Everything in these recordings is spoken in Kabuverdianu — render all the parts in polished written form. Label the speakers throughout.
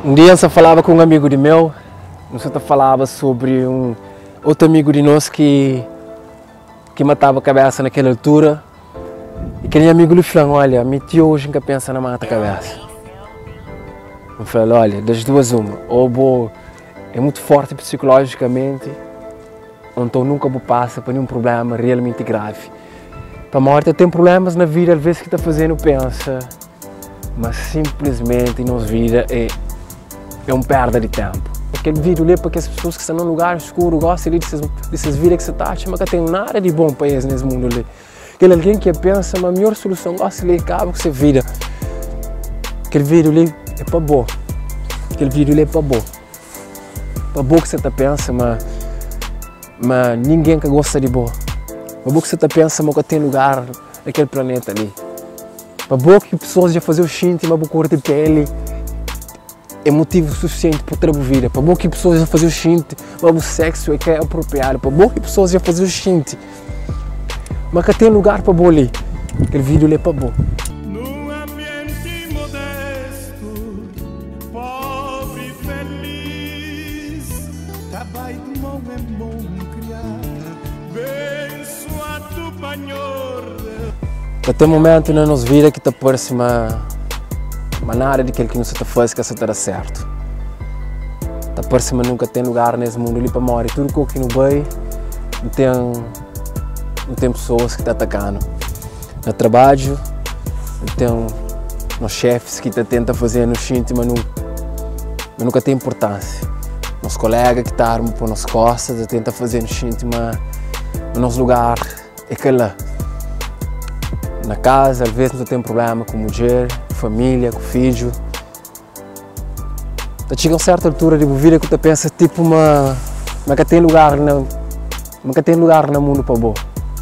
Speaker 1: Un dia N sta falaba ku un amigu di meu, nu sta ta falaba sobri un otu amigu di nos ki ki mataba kabésa na kel altura. I kel nha amigu li fla-m, Olha, mi ti oji N ka pensa na mata kabésa. N fla-l, Olha, das duas uma, ô bo é mutu fórti psikolójikamenti, ô nton nunka bu pasa pa ninhun prubléma realmenti gravi. Pamodi ta ten prublémas na vida alvês ki ta faze-nu pensa ma sinplismenti nos vida é é un perda di ténpu. Kel vídiu li é pa kes pesoas ki sta na un lugar skuru, gosta li di ses vida ki sa ta atxa ma ka ten nada di bon pa es nes mundu li. Kel algen ki pensa ma midjór soluson gosi li é kaba ku se vida. Kel vídiu li é pa bo. Kel vídiu li é pa bo. Pa bo ki sa ta pensa ma ma ningen ka gosta di bo. Pa bo ki sa ta pensa ma bu ka ten lugar na kel planeta li. Pa bo ki pesoas dja faze-u xinti ma bu kor di peli é motivu sufisienti pa tra bu vida. Pa bo ki pesoas dja faze-u xinti ma bu seksu é ka apropriadu. Pa bo ki pesoas dja faze-u xinti ma ka ten lugar pa bo li. Kel vídiu li é pa bo.
Speaker 2: Num ambiente modesto, pobre e feliz, ta bai de mão em mão criar, bençoado pa Nhor.
Speaker 1: Ta ten momentu na nos vida ki ta parse ma ma nada di kel ki nu sta ta faze ka sta ta da sértu. Ta parse ma nu ka ten lugar na es mundu li pamodi tudu kau ki nu bai nu ten nu ten pesoas ki ta ataka-nu. Na trabadju nu ten nos xefis ki ta tenta faze-nu xinti ma nu ma nu ka ten inportánsia. Nos koléga ki ta arma pa nos kósta ta tenta faze-nu xinti ma nos lugar É kel-la. Na kaza, alvês nu ta ten prubléma ku mudjer, ku família, ku fidju. Ta txiga un sértu altura di bu vida ki bu ta pensa tipu ma ma ka ten lugar na ma ka ten lugar na mundu pa bo,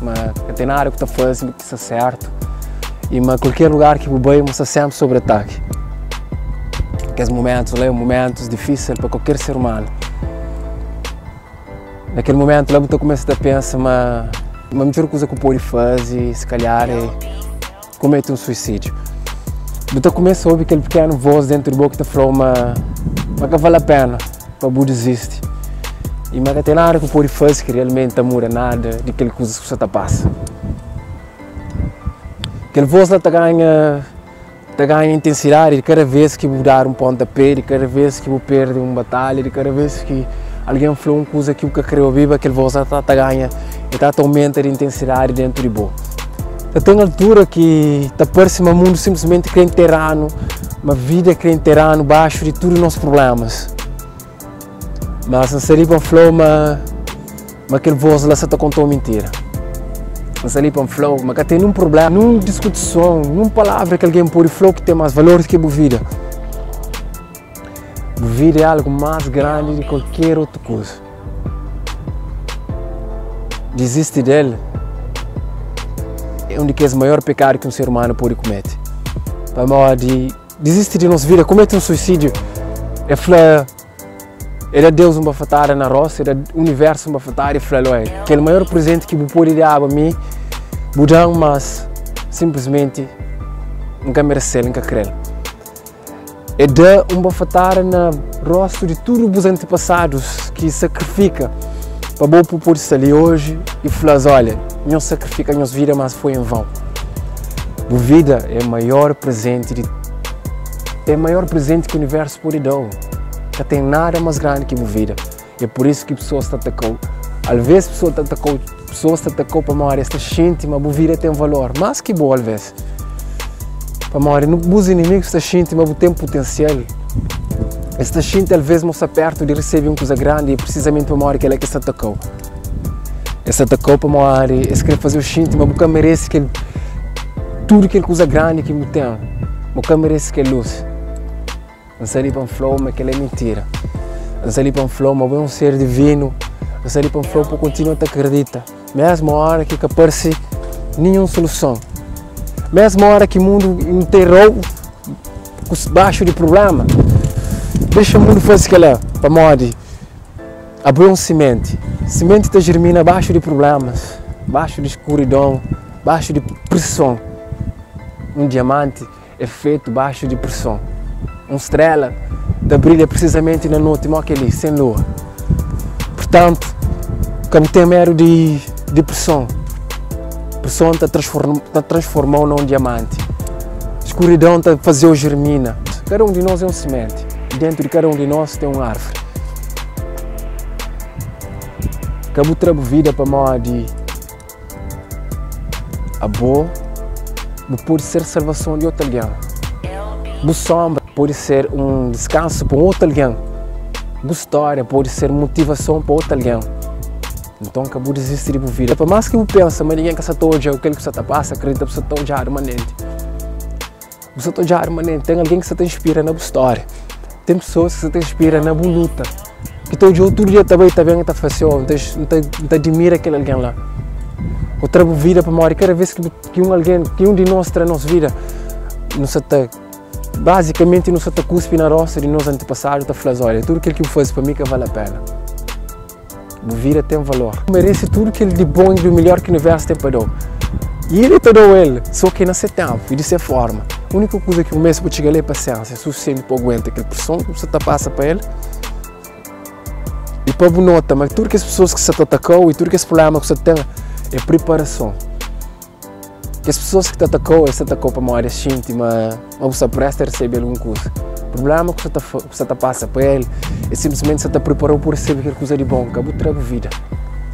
Speaker 1: ma ka ten nada ku ta faze ki sta sértu i ma kualker lugar ki bu bai bu sta sénpri sobri ataki. Kes mumentus la é mumentus difísil pa kualker ser umanu. Na kel momentu la bu ta kumesa ta pensa ma ma midjor kuza ku pode faze se kalhar é komete un suisídiu. Bu ta kumesa obi kel pikenu vos dentu di bo ki ta fla-u ma ma ka vale a pena pa bu dizisti i ma ka ten nada ku pode faze ki realmenti ta muda nada di kel kuzas ku sta ta pasa. Kel vos la ta ganha Ta ganha intensidadi di kada vez ki bu dadu un pontapé, di kada vez ki bu perde un batalha, di kada vez ki algen fla un kuza ki bu ka kre obiba, kel vos la ta ganha e ta ta aumenta di intensidadi dentu di bo. Ta ten altura ki ta parse ma mundu sinplismenti kre intera-nu, ma vida kre intera-nu baxu di tudu nos prublémas. Mas N sta li pa N fla-u ma ma kel vos la sa ta konta-u mintira. N sta li pa N fla-u ma ka ten nun prubléma, nun diskutison, nun palavra ki algen pode fla-u ki ten más valor di ki bu vida. Bu vida é algu más grandi di kualker otu kuza. Dizisti del é un di kes maior pekadu ki un ser umanu pode kumete. Pamodi Dizisti di nos vida, kumete un suisídiu é fla, é da Deus un bafatada na rostu, é da universu un bafatada e fla-l, oi, kel maior prezenti ki bu pode daba mi, bu da-m, mas sinplismenti N ka merese-l, N ka kre-l. É da un bafatada na rostu di tudu bus antipasadus ki sakrifika pa bo pa bu pode sta li oji i fla-s, olha, nhos sakrifika nhos vida, mas foi en vãu. Bu vida é maior prezenti di é maior prezenti ki universu pode da-u. Ka ten nada más grandi ki bu vida. É pur isu ki pesoas ta ataka-u. Alvês pesoas ta ataka-u, pesoas ta ataka-u pamodi es ta xinti ma bu vida ten valor, más ki bo alvês. Pamodi bus inimigus ta xinti ma bu ten putensial. Es ta xinti alvês ma bu sta pértu di resebe un kuza grandi i é prisizamenti pamodi kel-la ki es ta ataka-u. Es ta ataka-u pamodi es krê faze-u xinti ma bu ka merese kel tudu kel kuza grandi ki bu ten. Bu ka merese kel lus. N sta li pa N fla-u ma kel-la é mintira. N sta li pa N fla-u ma bo é un ser divinu. N sta li pa N fla-u pa bu kontinua ta kridita, mésmu óra ki ka parse ninhun soluson, mésmu óra ki mundu intera-u ku baxu di prubléma. Dexa mundu faze kel-la, pamodi Abo é un simenti. Simenti ta germina baxu di prublémas, baxu di skuridon, baxu di preson. Un diamanti é fetu baxu di preson. Un stréla ta brilha precisamente na noti mo kel-li, sen lua. Purtantu, ka bu ten medu di di preson. Preson ta ta transforma-u na un diamanti. Skuridon ta faze-u germina. Kada un di nos é un simenti. Dentu di kada un di nos ten un árvori. Ka bu tra bu vida pamodi abo bu pode ser salvason di otu algen. Bu sonbra pode ser un diskansu pa un otu algen. Bu stória pode ser motivason pa otu algen. Nton ka bu dizisti di bu vida. Pa más ki bu pensa ma ningen ka sa ta odja kel ki bu sa ta pasa, kridita bu sa ta odjadu manenti. Bu sa ta odjadu manenti. Ten algen ki sa ta inspira na bu stória. Ten pesoas ki sa ta inspira na bu luta. Ki ta odja-u tudu dia ta bai ta ben i ta fla si, oh, N ta N ta adimira kel algen la. Bu tra bu vida pamodi kada bes ki un algen, ki un di nos tra nos vida, nu sa ta bazikamenti nu sa ta kuspi na rostu di nos antipasadu ta fla-s, olha, tudu kel ki bu faze pa mi ka vale pena. Bu vida ten valor. Bu merese tudu kel di bon i di melhor ki universu ten pa da-u. I el ta da-u el, sô ki na se ténpu i di se fórma. Úniku kuza ki bu meste pa txiga la é pasiénsia sufisienti pa aguenta kel preson ki bu sta ta pasa pa el i pa bu nota ma tudu kes pesoas ki sta ta ataka-u i tudu kes prubléma ki bu sta ta ten é priparason. Kes pesoas ki ta ataka-u, es ta ataka-u pamodi es xinti ma ma bu sta presta resebe algun kuza. Prubléma ki bu sta bu sta ta pasa pa el é sinplismenti sta ta pripara-u pa bu resebe kel kuza di bon. Ka bu tra bu vida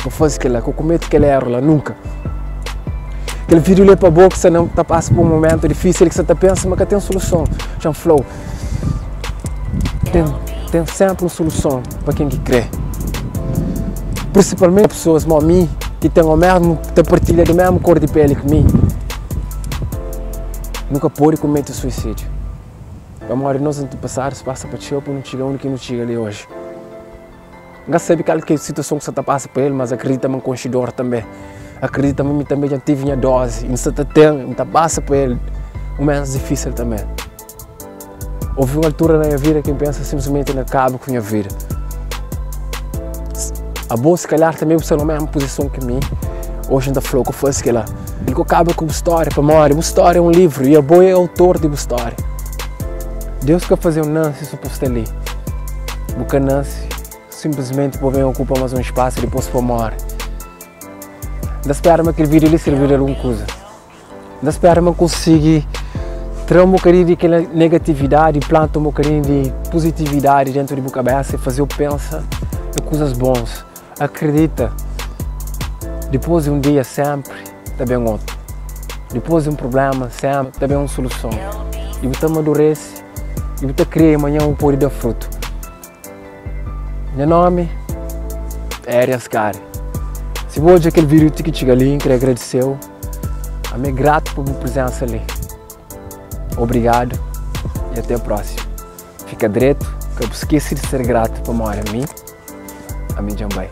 Speaker 1: pa faze kel-la, ka bu kumete kel éru la nunka. Kel vídiu li é pa bo ki sta na ta pasa pa un momentu difísil ki sta ta pensa ma ka ten soluson. Dja N fla-u, ten ten sénpri un soluson pa ken ki krê. Prinsipalmenti pesoas mo mi ki ten omesmu ki ta partilha di mesmu kor di peli ki mi, nu ka pode kumete suisídiu. Pamodi nos antipasadus pasa pa txeu pa nu txiga undi ki nu txiga li oji. N ka sabe kal ki é situason ki sta ta pasa pa el, mas akredita ma N konxe dor tanbe. Akredita ma mi tanbe dja N tive nha dozi i N sta ta ten, N ta pasa pa el mumentus difísil tanbe. Houve un altura na nha vida ki N pensa sinplismenti na kaba ku nha vida. Abo si kalhar tanbe bu sta na mesmu puzison ki mi, oji N ta fla-u ka faze kila. El ka kaba ku bu stória pamodi bu stória é un livru i abo é autor di bu stória. Deus ka faze-u nase so pa bu sta li. Bu ka nase sinplismenti pa bu ben okupa más un spasu dipôs pa bu móre. N ta spera ma kel vídiu li sirbi-u di algun kuza. N ta spera ma N konsigi tra un bokadinhu di kel negatividadi i planta un bokadinhu di puzitividadi dentu di bu kabesa i faze-u pensa na kuzas bons. Akredita, dipôs di un dia sénpri ta ben otu. Dipôs di un prubléma sénpri ta ben un soluson. I bu ta madurese i bu ta kria i manhan bu pode da frutu. Nha nómi é Arias Kari. Si bu odja kel vídiu ti ki txiga li, N krê agradise-u. Ami é gratu pa bu prezénsa li. Obrigadu i até prósimu. Fika dretu, ka bu skese di ser gratu pamodi ami, ami dja N bai.